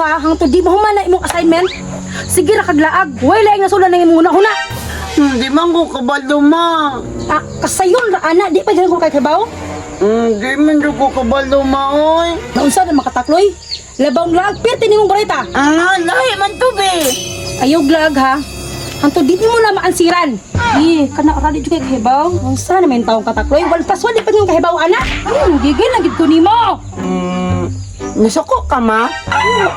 ha, hangtod di mo human na imong assignment. Sige ra kaglaag, way laing nasulan ng imong huna-huna. Hindi man ko kabalo, ma. Ah, kasayon ra ana, di pa ganun ko kay kabaw. Hindi man ko kabalo, ma, oy. Naunsa na makatakloy? Labang laag, pirti nimong barita. Ah, lahi man to, be. Ayaw laag ha. Hangtod di mo na maansiran. Eh, kana ra di jud kay kahibaw. Unsa na may taong katakloy? 1 plus 1 di pa yung kahibaw ana. Gigil lang gid ko nimo. Nasuko ka, ma?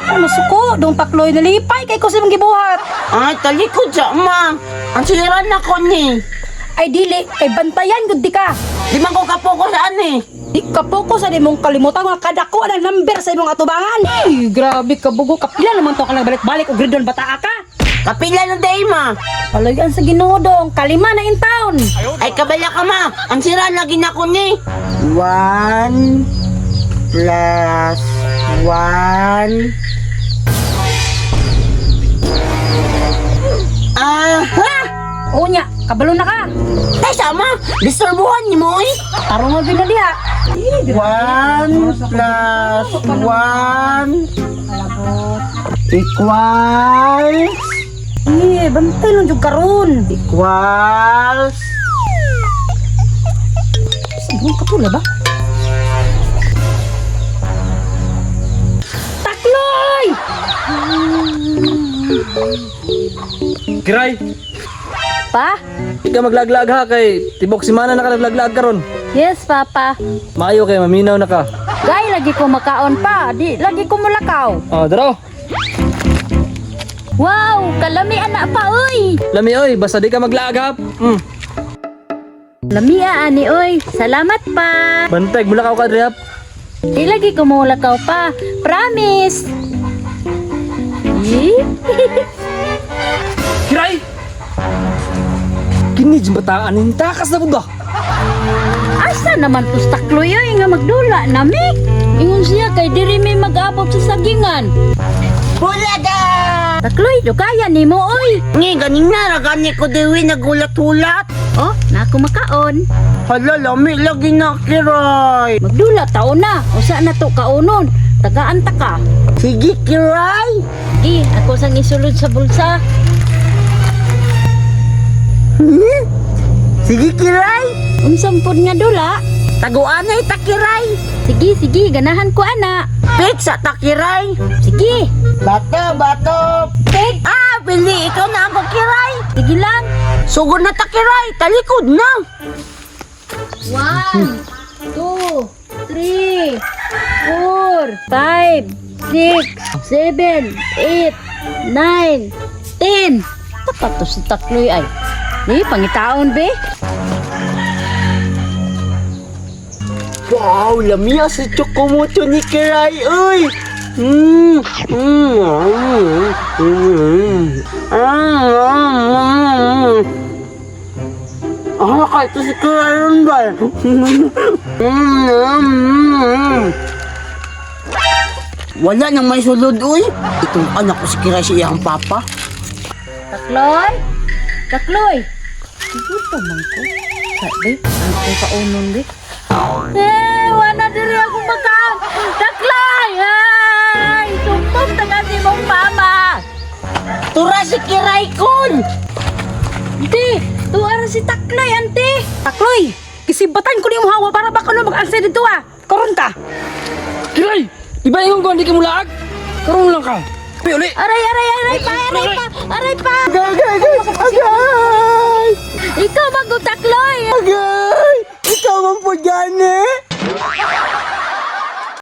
Ano suko, dong takloy nalipay kay ko sa imong gibuhat. Ay, talikod sa, ma. Ang siran na ko ni. Ay dili, kay bantayan gud di ka. Di man ko kapoko saan eh. Di ka focus sa imong kalimutan nga kadako ang number sa imong atubangan. Ay, grabe ka bugo kapila naman to ka balik-balik og grade 1 bata ka. Kapila na day, ma. Palayan sa Ginoo dong, kalima na in town. Ay, kabala ka, ma. Ang sira lagi na ko ni. 1 plus 1. Aha! O nya, kabalo na ka. Tay, sama. Disturbuhan ni mo, eh. Tarong nga gyud na diha. 1 plus 1 equals Eh, bantay lang jud karon. Equals Sige ka pula ba? Takloy! Kiray, Pa? di ka maglaglag ha kay tibok simana na ka naglaglag karon. Yes, Papa. Maayo kay maminaw na ka. Gay, lagi ko makaon pa. Di, lagi ko mulakaw. Oh, daro. Wow, kalami anak pa, oy. Lami oy, basta di ka maglaag ha. Lami ani, oy. Salamat pa. Bantay, mulakaw ka diri ha. Di lagi ko mulakaw pa. Promise. Eh? Kiray! Kini jud bataan ning takas na pud ba? Asa naman to takloy oy nga magdula nami. Ingon siya kay diri may mag-abot sa sagingan. Bulaga! Takloy, do kaya nimo oy. Ngi, ganing na, ragani ko dewi nagulat-hulat. Oh, na ako makaon. Hala, lami lagi na, Kiray. Magdula taon na. Usa na to kaonon. Tagaan ta ka. Sige, Kiray. Di, ako sang isulod sa bulsa. Sige, Kiray. Unsang pud nga dula? Taguan na ita, Kiray. Sige, sige, ganahan ko ana. Pizza ta, Kiray. Sige, Bato, bato. peg. Ah, pili, ikaw na ako, Kiray. Sige lang. Sugod na ta, Kiray. Talikod na. 1, 2, 3, 4, 5, 6, 7, 8, 9, 10. Tapat to si Takloy ay. Di, pangitaon be. Wow, lamia si Chocomocho ni Kiray, uy! Mm, mm, mm, mm, mm. Ah, kahit si Kiray yun ba? Mm, mm, mm. Wala nang may sulod, uy. Itong anak ko si Kiray si iyang papa. Takloy? Takloy? Gusto man ko. Sabi, ang ko kaunon be. Eh, wala diri ako makaon. Takloy! Ay, tumpok ta kasi mong mama. Tura si Kiray kun! Ante, tuwa ra si Takloy, ante. Takloy! Kisibatan ko nimo hawa para baka no mag-answer dito ah. Karon ka. Kiray! Di ba ingon ko hindi ka mulaag? Karon lang ka. Pi uli. Aray, aray, aray pa, aray pa, aray pa. Agay, agay, agay!